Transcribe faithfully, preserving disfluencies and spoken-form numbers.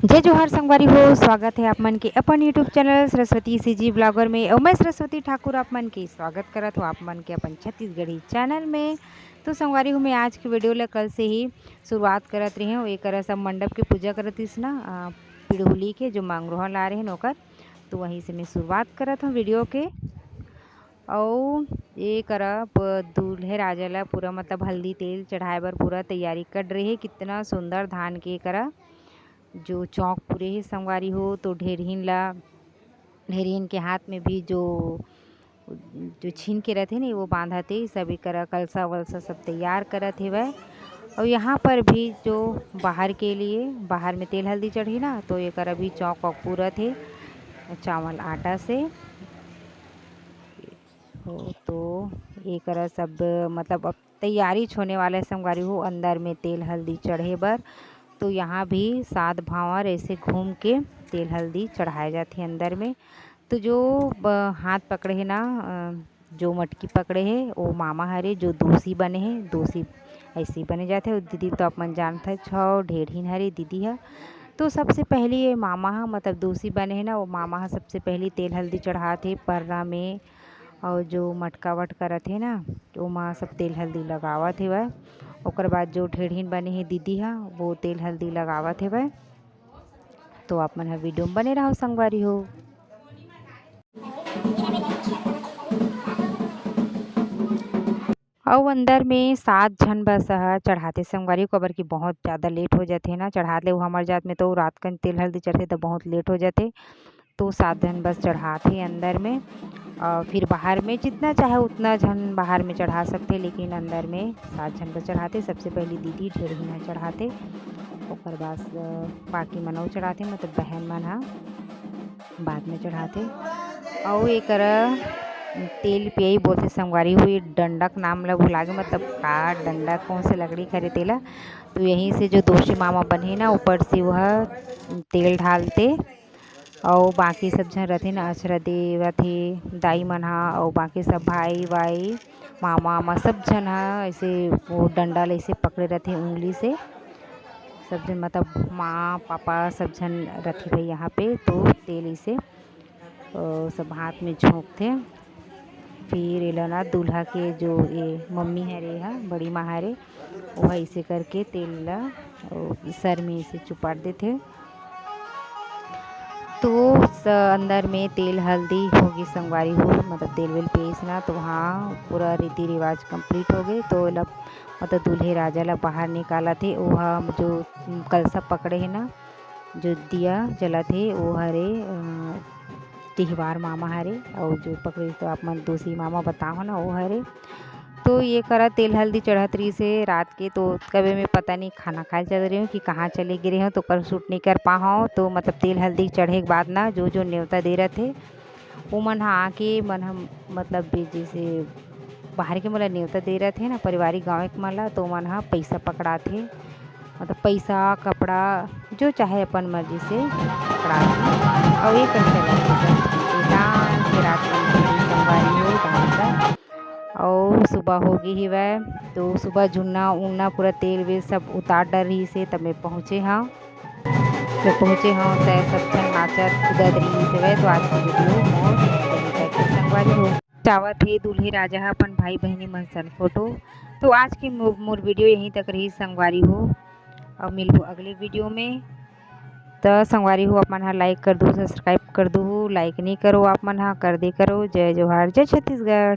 जय जोहार संगवारी हो, स्वागत है आप मन के अपन YouTube channel Saraswati CG blogger में। और मैं सरस्वती ठाकुर आप मन के स्वागत करत हूँ आप मन के अपन छत्तीसगढ़ी चैनल में। तो संगवारी हो, मैं आज के वीडियो ला कल से ही शुरुआत करत रही हूँ। एक सब मंडप के पूजा करत रहिस ना, पिड़हुली के जो मांगरोहा ला रहे ओकर, तो वहीं से मैं शुरुआत करत हूँ वीडियो के। अउ ये करा दूल्हे राजा ला पूरा मतलब हल्दी तेल चढ़ाए बर पूरा तैयारी कर रहे। कितना सुंदर धान के करा जो चौक पूरे हे संगवारी हो। तो ढेरहीन ला, ढेरहीन के हाथ में भी जो जो छीन के रहथे ना, वो बांधत हे। सब एकरा कलसा वलसा सब तैयार करत हेवय। और यहाँ पर भी जो बाहर के लिए, बाहर में तेल हल्दी चढ़ी ना, तो एकर अभी चौक वौक पूरत हे चावल आटा से। हो तो एकरा सब मतलब अब तैयारी होने वाला है संगवारी हो अंदर में तेल हल्दी चढ़े बर। तो यहाँ भी सात भांवर ऐसे घूम के तेल हल्दी चढ़ाए जाथे अंदर में। तो जो हाथ पकड़े हे ना, जो मटकी पकड़े हे वो मामा हरे, जो दोसी बने हे, दोसी ऐसे ही बने जाथे। दीदी तो आप मन जानत हे छव ढेरहीन हरे दीदी ह। तो सबसे पहली ये मामा ह मतलब दोसी बने हे ना, वो मामा ह सबसे पहली तेल हल्दी चढ़ात हे पर्रा में। और जो मटका वटका रथे ना, ओमा सब तेल हल्दी लगावत हेवय। ओकर बाद जो ढेरहीन बने हे दीदी ह, वो तेल हल्दी लगावत हेवय। तो आप मन ह वीडियो में बने रहो संगवारी हो। अउ अंदर में सात झन बस ह चढ़ाथे संगवारी, काबर कि बहुत ज़्यादा लेट हो जाथे ना चढ़ात ले। हमर जात में तो रात कन तेल हल्दी चढ़थे तो बहुत लेट हो जाथे। तो सात झन बस चढ़ाथे अंदर में। और फिर बाहर में जितना चाहे उतना झन बाहर में चढ़ा सकथे, लेकिन अंदर में सात झन बस चढ़ाथे। सबसे पहली दीदी ढेरहीन ह चढ़ाथे, ओकर बाद बाकी मन अउ चढ़ाथे, मतलब बहन मन ह बाद में चढ़ाथे। अउ एकरा तेल पियई बोलथे संगवारी हो, डंडा के नाम ला भुला गे, मतलब का डंडा कौन से लकड़ी करे तेला। तो यहीं से जो दोसी मामा बनही ना, ऊपर से वह तेल डालते। अउ बाकी सब झन रथे ना, अचरा देवत हे दाई मन ह, अउ बाकी सब भाई वाई मामा वामा सब झन ह ऐसे वो डंडा ला ऐसे पकड़े रथे उंगली से। सब झन मतलब माँ पापा सब झन रथे भाई यहाँ पे, तो तेल ऐसे सब हाथ में झोंकथे। फिर एला ना दूल्हा के जो ये मम्मी हरे हा, बड़ी माँ हरे, वो ऐसे करके तेल ला सर में ऐसे चुपाट देथे। तो अंदर में तेल हल्दी होगी संगवारी हो, मतलब तेल वेल पेस ना, तो वहाँ पूरा रीति रिवाज complete हो गए। तो मतलब दूल्हे राजा ला बाहर निकालत हे, ओहा जो कलसा पकड़े हे ना, जो दिया जलत हे, वो हरे तिहवार मामा हरे, और जो पकड़े तो आप मन दूसरी मामा बताओ ना, वो हरे। तो ये करा तेल हल्दी चढ़त रही से रात के, तो कभी मैं पता नहीं खाना खाए चल रही हूँ कि कहाँ चले गिरे हूँ, तो कर शूट नहीं कर पा हूँ। तो मतलब तेल हल्दी चढ़े के बाद ना जो जो न्योता दे रहे थे, वो मन हा आके मन हम मतलब जैसे बाहर के मोला न्योता दे रहे थे ना, पारिवारिक गाँव के मन ला, तो मन हा पैसा पकड़ाथे, मतलब पैसा कपड़ा जो चाहे अपन मर्जी से पकड़ाथे। और ये कैसे लगथे? रात के संगवारी हो, और सुबह हो गई हेवय, तो सुबह झुन्ना उन्ना पूरा तेल वेल सब उतार डर रही से, तब मैं पहुँचे हाँ। जब पहुँचे हाँ तो सब झन नाचत कूदत रही से। तो आज की वीडियो मोर संगवारी हो। चावत हे दूल्हे राजा ह अपन भाई बहनी मन सन फोटो। तो आज की मोर वीडियो यहीं तक रही संगवारी हो, और मिलबो अगले वीडियो में। तो संगवारी हो, आप मन ह लाइक कर दू, सब्सक्राइब कर दू, लाइक नहीं करो आप मन ह कर दे करो। जय जोहार, जय छत्तीसगढ़।